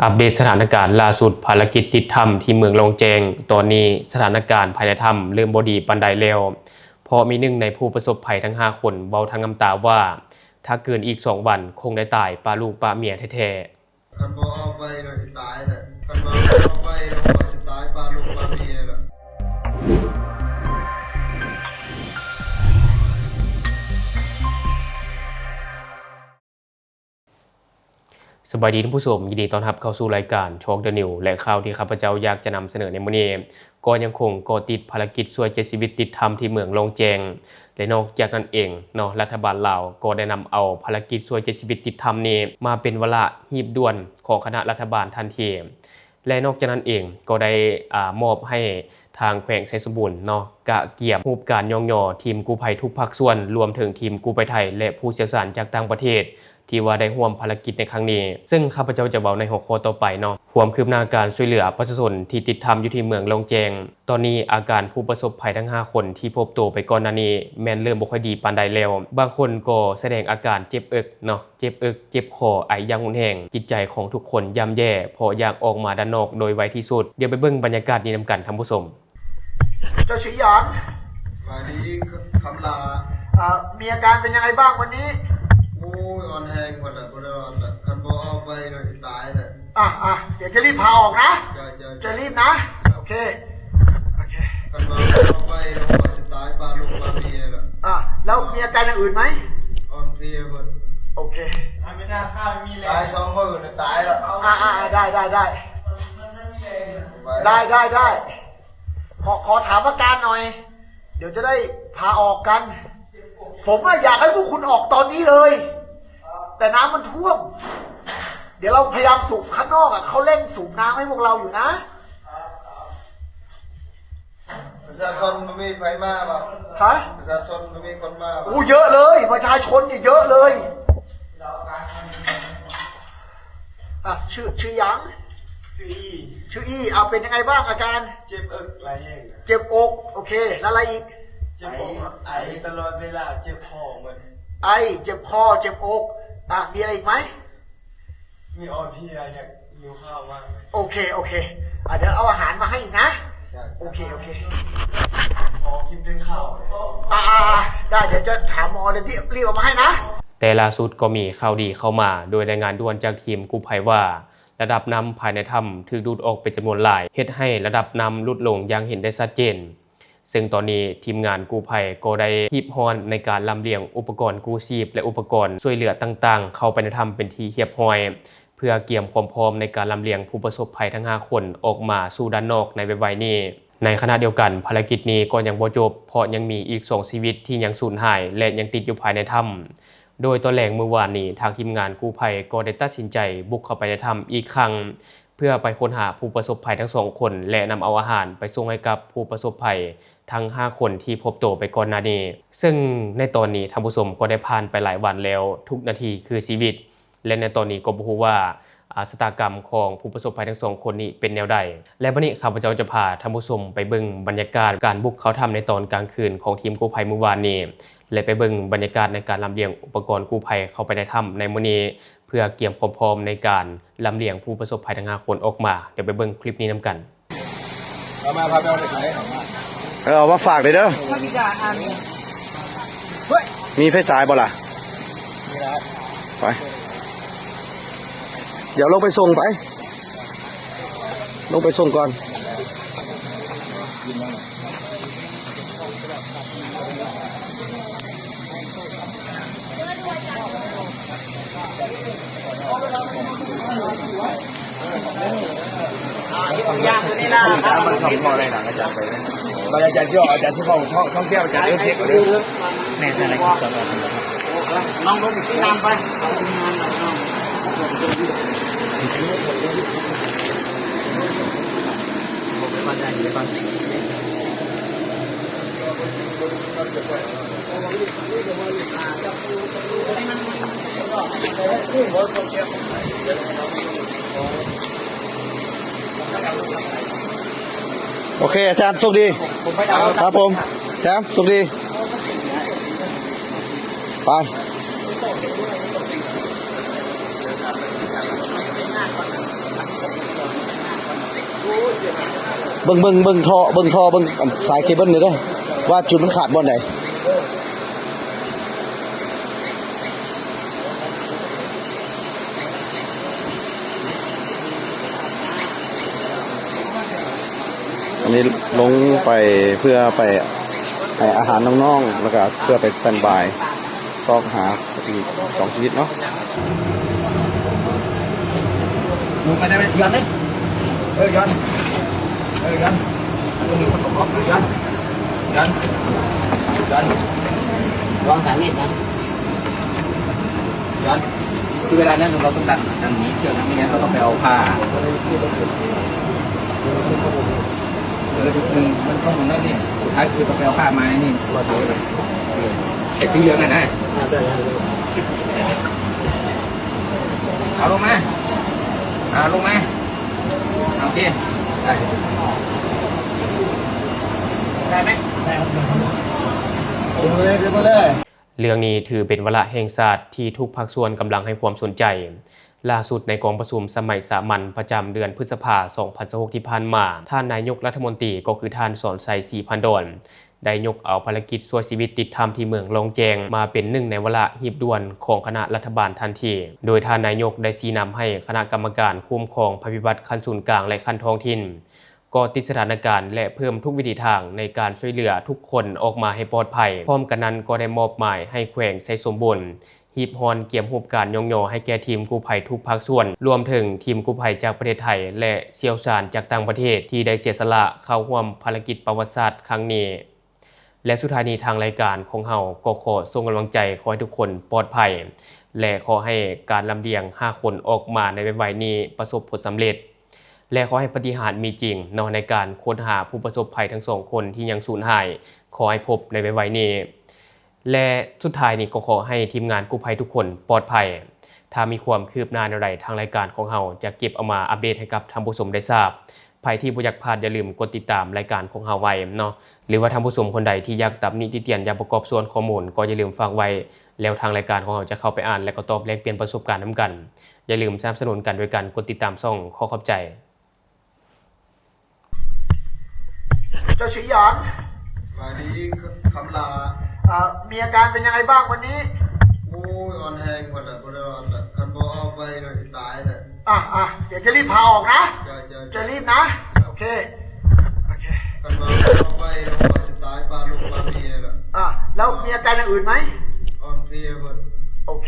ອັບເດດສະຖານະການລ່າສຸດ ພາລະກິດຕິດຖ້ຳທີ່ເມືອງລ່ອງແຈ້ງ. ຕອນນີ້ສະຖານະການພາຍໃນຖ້ຳເລີ່ມບໍ່ດີປານໃດແລ້ວ, ເພາະມີໜຶ່ງໃນຜູ້ປະສົບໄພທັງຫ້າຄົນເວົ້າທັງນ້ຳຕາວ່າ ຖ້າເກີນອີກສອງວັນຄົງໄດ້ຕາຍປະລູກປະເມຍແທ້ໆ. ຄັນບໍ່ອອກໄວກໍຊິຕາຍແຫຼະ, ຄັນບໍ່ອອກໄວກໍຊິຕາຍປະລູກປະເມຍແຫຼະ. ສະບາຍດີທ່ານຜູ້ຊົມ, ຍິນດີຕ້ອນຮັບເຂົ້າສູ່ລາຍການ Talk the News ແລະ ຂ່າວທີ່ຂ້າພະເຈົ້າຢາກຈະນຳສະເໜີໃນມື້ນີ້ ກໍຍັງຄົງເກາະຕິດພາລະກິດຊ່ວຍເຈັດຊີວິດຕິດຖ້ຳທີ່ເມືອງລ່ອງແຈ້ງ ແລະ ນອກຈາກນັ້ນເອງເນາະ, ລັດຖະບານລາວກໍໄດ້ນຳເອົາພາລະກິດຊ່ວຍເຈັດຊີວິດຕິດຖ້ຳນີ້ມາເປັນວາລະຮີບດ່ວນຂອງຄະນະລັດຖະບານທັນທີ. ແລະ ນອກຈາກນັ້ນເອງກໍໄດ້ ອາ ມອບໃຫ້ທາງແຂວງໄຊສົມບູນເນາະ ກະກຽມຮູບການຍ້ອງຍໍທີມກູ້ໄພທຸກພາກສ່ວນ, ລວມເຖິງທີມກູ້ໄພໄທ ແລະ ຜູ້ຊ່ຽວຊານຈາກຕ່າງປະເທດ ທີ່ວ່າໄດ້ຮ່ວມພາລະກິດໃນຄັ້ງນີ້. ເຊິ່ງຂ້າພະເຈົ້າຈະເວົ້າໃນຫົວຂໍ້ຕໍ່ໄປເນາະ, ຄວາມຄືບໜ້າການຊ່ວຍເຫຼືອປະຊາຊົນທີ່ຕິດຖ້ຳຢູ່ທີ່ເມືອງລ່ອງແຈ້ງ. ຕອນນີ້ອາການຜູ້ປະສົບໄພທັງຫ້າຄົນທີ່ພົບໂຕໄປກ່ອນໜ້ານີ້ແມ່ນເລີ່ມບໍ່ຄ່ອຍດີປານໃດແລ້ວ. ບາງຄົນກໍສະແດງອາການເຈັບເອິກເນາະ, ເຈັບເອິກ ເຈັບຄໍ ໄອຢ່າງຮຸນແຮງ. ຈິດໃຈຂອງທຸກຄົນຍ່ຳແຍ່ ເພາະຢາກອອກມາດ້ານນອກໂດຍໄວທີ່ສຸດ. ດຽວໄປເບິ່ງບັນຍາກາດນີ້ນຳກັນທ່ານຜູ້ຊົມ. ເຈົ້າຊື່ຫຍັງ? ສະບາຍດີຄຳຫຼ້າ. ເອີ ມີອາການເປັນຍັງໄງບ້າງວັນນີ້? ໂອ້ຍ ອ່ອນແຮງໝົດແລ້ວ, ບໍ່ໄດ້ນອນແລ້ວ, ຄັນບໍ່ອອກໄວກໍຊິຕາຍແຫຼະ. ອ່ະ ອ່ະ ດຽວຈະຣີບພາອອກນະ. ຈະ ຈະ ຈະຣີບນະ. ໂອເຄ ໂອເຄ. ຄັນວ່າອອກໄປແລ້ວກໍຊິຕາຍປະລູກປະເມຍແລ້ວ. ອ່າ ແລ້ວມີອາການຢ່າງອື່ນໄໝ? ອ່ອນເພຍເບິດ. ໂອເຄ ຖ້າໄມ່ໄດ້ຂ້າມີແຮງ ຕາຍສອງມື້ນະ ຕາຍແລ້ວ. ອ່າ ອ່າ ໄດ້ ໄດ້ ໄດ້ ໄດ້ ໄດ້ ໄດ້. ຂໍ ຂໍຖາມອາການໜ່ອຍ เดี๋ยวจะได้พาออกกัน. ผมอะอยากให้พวกคุณออกตอนนี้เลย แต่น้ำมันท่วม เดี๋ยวเราพยายามสูบข้างนอกอะ เขาเร่งสูบน้ำให้พวกเราอยู่นะ. ປະຊາຊົນບໍ່ມີໃຜມາບໍ່? ຮະ? ປະຊາຊົນບໍ່ມີຄົນມາບໍ່? ໂອ້ ເຍอะเลย ປະຊາຊົນเนี่ยเยอะเลย. ອ່ะ ชื่อ ชื่อหยัง? ຊື່ອີ່ ຊື່ອີ່ อ่ะ เป็นยังไงบ้างอาการ? ເຈັບເອິກຫຼາຍແຮງ. ເຈັບเอิก โอเค แล้วอะไรอีก? ເຈັບອົກ ໄອ ໄອຕະຫຼອດເວລາ ເຈັບຄໍໝົດ. ไอ เจ็บคอ เจ็บอก อ่ะ มีอะไรอีกไหม? ມີອ່ອນເພຍ ຢາກຫິວເຂົ້າມາກ. โอเค โอเค อ่ะ เดี๋ยวเอาอาหารมาให้อีกนะ. ໂอเค โอเค ຂໍກິນແຕ່ເຂົ້າ. อ่ะ อ่ะ อ่ะ ได้ เดี๋ยวจะถามหมอเลย รีบ รีบเอามาให้นะ. ແຕ່ລ່າສຸດກໍມີຂ່າວດີເຂົ້າມາໂດຍລາຍງານດ່ວນຈາກທີມກູ້ໄພວ່າ ລະດັບນ້ຳພາຍໃນຖ້ຳຖືກດູດອອກເປັນຈຳນວນຫຼາຍ, ເຮັດໃຫ້ລະດັບນ້ຳຫຼຸດລົງຢ່າງເຫັນໄດ້ຊັດເຈນ. ເຊິ່ງຕອນນີ້ທີມງານກູ້ໄພກໍໄດ້ຮີບຮ້ອນໃນການລຳລຽງອຸປະກອນກູ້ຊີບ ແລະ ອຸປະກອນຊ່ວຍເຫຼືອຕ່າງໆ ເຂົ້າໄປໃນຖ້ຳເປັນທີ່ຮຽບຮ້ອຍ ເພື່ອກຽມຄວາມພ້ອມໃນການລຳລຽງຜູ້ປະສົບໄພທັງຫ້າຄົນອອກມາສູ່ດ້ານນອກໃນໄວໆນີ້. ໃນຂະນະດຽວກັນ, ພາລະກິດນີ້ກໍຍັງບໍ່ຈົບ, ເພາະຍັງມີອີກສອງຊີວິດທີ່ຍັງສູນຫາຍ ແລະ ຍັງຕິດຢູ່ພາຍໃນຖ້ຳ. ໂດຍຕອນແລງມື້ວານນີ້, ທາງທີມງານກູ້ໄພກໍໄດ້ຕັດສິນໃຈບຸກເຂົ້າໄປໃນຖ້ຳອີກຄັ້ງ ເພື່ອໄປຄົ້ນຫາຜູ້ປະສົບໄພທັງສອງຄົນ ແລະ ນຳເອົາອາຫານໄປສົ່ງໃຫ້ກັບຜູ້ປະສົບໄພທັງຫ້າຄົນທີ່ພົບໂຕໄປກ່ອນໜ້ານີ້. ເຊິ່ງໃນຕອນນີ້, ທ່ານຜູ້ຊົມ, ກໍໄດ້ຜ່ານໄປຫຼາຍວັນແລ້ວ, ທຸກນາທີຄືຊີວິດ. ແລະ ໃນຕອນນີ້ກໍບໍ່ຮູ້ວ່າ ອາ ຊະຕາກຳຂອງຜູ້ປະສົບໄພທັງສອງຄົນນີ້ເປັນແນວໃດ. ແລະ ບັດນີ້ຂ້າພະເຈົ້າຈະພາທ່ານຜູ້ຊົມໄປເບິ່ງບັນຍາກາດການບຸກເຂົ້າຖ້ຳໃນຕອນກາງຄືນຂອງທີມກູ້ໄພມື້ວານນີ້ ແລະ ໄປເບິ່ງບັນຍາກາດໃນການລຳລຽງອຸປະກອນກູ້ໄພເຂົ້າໄປໃນຖ້ຳໃນມື້ນີ້ ເພື່ອກຽມຄວາມພ້ອມໃນການລຳລຽງຜູ້ປະສົບໄພທັງຫ້າຄົນອອກມາ. ດຽວໄປເບິ່ງຄລິບນີ້ນຳກັນ. ເອົາມາ ພາໄປເອົາໄຟສາຍ. ເອີ ເອົາມາຝາກເດີ. ມີໄຟສາຍບໍ່ລະ? ໄປ ດຽວລົງໄປສົ່ງໄປ. ລົງໄປສົ່ງກ່ອນ. ໂອເຄ ອາຈານ ໂຊກດີ. ຄັບຜົມ ແຊມ ໂຊກດີ. ໄປ. ເບິ່ງ ເບິ່ງ ເບິ່ງທໍ່ ເບິ່ງທໍ່ ເບິ່ງອັນສາຍເຄເບິນນີ້ເດີ ວ່າຈຸດມັນຂາດບ່ອນໃດ. ອັນນີ້ລົງໄປເພື່ອໄປໃຫ້ອາຫານນ້ອງໆ ແລ້ວກະເພື່ອໄປສະແຕນບາຍ ຊອກຫາອີກສອງຊີວິດເນາະ. ລົງໄປໄດ້ໄໝ? ຍ້ອນເດ້ ເອີ ຍ້ອນ ເອີ ຍ້ອນ ຍ້ອນ ຍ້ອນ ຍ້ອນ ລະວັງສາຍມີດນະ ຍ້ອນ. ຄືເວລານັ້ນ ເຮົາຕ້ອງດັນ ດັນໜີເຊືອກນະ ບໍ່ຊັ້ນເຮົາຕ້ອງໄປເອົາຜ້າ ເອີ ຄືມັນຕ້ອງນັ້ນນີ້ ສຸດທ້າຍຄືຕ້ອງໄປເອົາຜ້າມານີ້ ເອີ ໄອ້ສີເຫຼືອງຫັ້ນນະ ເອົາລົງມາ ເອົາລົງມາ ໂອເຄ ໄດ້ ໄດ້ໄໝ? ໄດ້ ເລື່ອງນີ້ຖືເປັນວາລະແຫ່ງຊາດທີ່ທຸກພາກສ່ວນກຳລັງໃຫ້ຄວາມສົນໃຈ. ລ່າສຸດໃນກອງປະຊຸມສະໄໝສາມັນປະຈຳເດືອນພຶດສະພາ ສອງພັນຊາວຫົກ ທີ່ຜ່ານມາ, ທ່ານນາຍົກລັດຖະມົນຕີ ກໍຄືທ່ານ ສອນໄຊ ສີພັນດອນ ໄດ້ຍົກເອົາພາລະກິດຊ່ວຍຊີວິດຕິດຖ້ຳທີ່ເມືອງລ່ອງແຈ້ງ ມາເປັນໜຶ່ງໃນວາລະຮີບດ່ວນຂອງຄະນະລັດຖະບານທັນທີ, ໂດຍທ່ານນາຍົກໄດ້ຊີ້ນຳໃຫ້ຄະນະກຳມະການຄຸ້ມຄອງໄພພິບັດຂັ້ນສູນກາງ ແລະ ຂັ້ນທ້ອງຖິ່ນ ເກາະຕິດສະຖານະການ ແລະ ເພີ່ມທຸກວິທີທາງໃນການຊ່ວຍເຫຼືອທຸກຄົນອອກມາໃຫ້ປອດໄພ. ພ້ອມກັນນັ້ນກໍໄດ້ມອບໝາຍໃຫ້ແຂວງໄຊສົມບູນ ຮີບຮ້ອນກຽມຮູບການຍ້ອງຍໍໃຫ້ແກ່ທີມກູ້ໄພທຸກພາກສ່ວນ, ລວມເຖິງທີມກູ້ໄພຈາກປະເທດໄທ ແລະ ຊ່ຽວຊານຈາກຕ່າງປະເທດ ທີ່ໄດ້ເສຍສະຫຼະເຂົ້າຮ່ວມພາລະກິດປະຫວັດສາດຄັ້ງນີ້. ແລະ ສຸດທ້າຍນີ້ທາງລາຍການຂອງເຮົາກໍຂໍສົ່ງກຳລັງໃຈ ຂໍໃຫ້ທຸກຄົນປອດໄພ ແລະ ຂໍໃຫ້ການລຳລຽງຫ້າຄົນອອກມາໃນໄວໆນີ້ປະສົບຜົນສຳເລັດ ແລະ ຂໍໃຫ້ປາຕິຫາດມີຈິງເນາະ ໃນການຄົ້ນຫາຜູ້ປະສົບໄພທັງສອງຄົນທີ່ຍັງສູນຫາຍ ຂໍໃຫ້ພົບໃນໄວໆນີ້ ແລະ ສຸດທ້າຍນີ້ກໍຂໍໃຫ້ທີມງານກູ້ໄພທຸກຄົນປອດໄພ. ຖ້າມີຄວາມຄືບໜ້າແນວໃດ ທາງລາຍການຂອງເຮົາຈະເກັບເອົາມາອັບເດດໃຫ້ກັບທ່ານຜູ້ຊົມໄດ້ຊາບ. ໃຜທີ່ບໍ່ຢາກພາດ ຢ່າລືມກົດຕິດຕາມລາຍການຂອງເຮົາໄວ້ເນາະ ຫຼືວ່າທ່ານຜູ້ຊົມຄົນໃດທີ່ຢາກຕຳໜິຕິຕຽນ ຢາກປະກອບສ່ວນຂໍ້ມູນ ກໍຢ່າລືມຝາກໄວ້ ແລ້ວທາງລາຍການຂອງເຮົາຈະເຂົ້າໄປອ່ານ ແລະ ກໍຕອບແລກປ່ຽນປະສົບການນຳກັນ. ຢ່າລືມສະໜັບສະໜູນກັນໂດຍການກົດຕິດຕາມຊ່ອງ. ຂໍຂອບໃຈ. ເຈົ້າຊື່ຫຍັງ? ສະບາຍດີ ຄຳຫຼ້າ. ເອີ ມີອາການເປັນຍັງໄງບ້າງວັນນີ້? ໂອ້ຍ ອ່ອນແຮງໝົດແຫຼະ ບໍ່ໄດ້ນອນແຫຼະ ຄັນບໍ່ອອກໄປກໍຊິຕາຍແຫຼະ. ອ່ະ ອ່ະ ດຽວຈະຣີບພາອອກນະ. ເຈົ້າ ເຈົ້າ ເຈົ້າ ຈະຣີບນະ. ໂອເຄ ໂອເຄ ຄັນວ່າອອກໄປແລ້ວກໍຊິຕາຍ ປາລູກປາເມຍແຫຼະ. ອ່ະ ແລ້ວມີອາການຢ່າງອື່ນໄໝ? ອ່ອນເພຍໝົດ. ໂອເຄ.